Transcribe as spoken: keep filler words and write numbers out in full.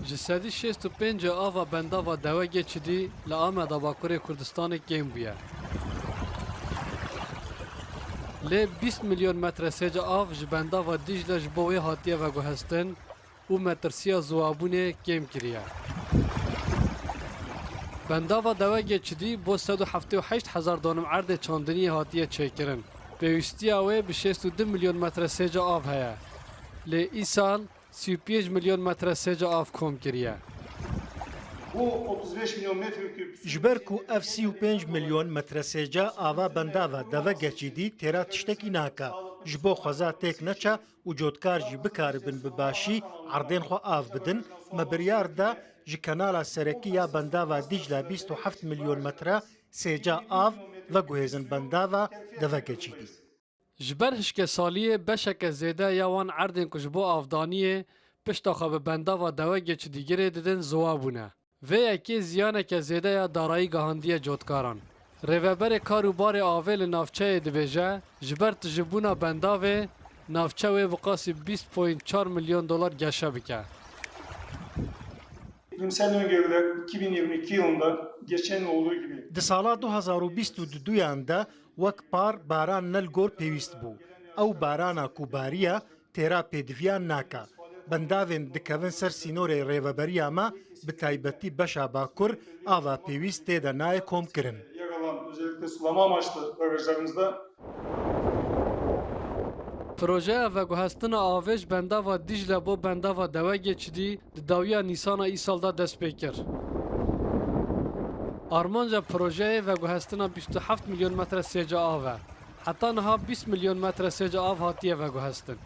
Ji sedî şêst û pêncê ava bendava Dewegê Çidî li Ameda Bakurê Kurdistanê kêm bûye. Lê bîst milyon metre sêca av ji bendava Dîcle ji bo wê hatiye veguhestin û metirsiya ziwabûnê kêm kiriye. Bendava Dewegê Çidî bo sed û heftê û heşt hezar donim erdê çandiniyê hatiye çêkirin. Pêwîstiya wê bi şêst û du milyon metre sêca av heye. Lê îsal sî û pênc milyon metre sêca av kom kiriye. Bu otuz beş milyon metreküp Ji ber ku ev sî û pênc milyon metre sêca ava bendava Dewegê Çidî têra tiştekî nake. Ji bo xweza têk neçe û cotkar jî bikaribin bi başî erdên xwe av bidin, me biryar da ji kenala serekî ya bendava Dîcle bîst û heft milyon metre sêca av veguhêzin bendava Dewegê Çidî. Ji ber hişkesaliyê beşeke zêde ya wan erdên ku ji bo avdaniyê pişta xwe bi bendava Dewegê Çidî girê didin ziwa bûne. Vê yekê ziyaneke zêde ya darayî gihandiye cotkaran. Rêveberê Kar û Barê Avê li navçeyê dibêje, ji ber tijîbûna bendavê, navçe wê bi qasî bîst point çar milyon dolar geşe bike. Bilimsel öngörüler iki bin yirmi iki yılında geçen olduğu gibi. Di sala du hazar û bîst û duyan de wek par baran ne li gor pêwîst bû. Ew barana ku bariye têra pêdiviyan nake. Bendavên dikevin ser sînorê rêveberiya me, bi taybetî beşa bakur, ava pêwîst tê de nayê komkirin. Yer alan özellikle sulama amaçlı barajlarımızda Projeya veguhestina avê ji bendava Dîcle bo bendava Dewegê Çidî di dawiya Nîsana îsal de dest pê kir. Armanca projeyê veguhestina bîst û heft milyon metre sêca av e. Heta niha bîst milyon metre sêca av hatiye veguhestin.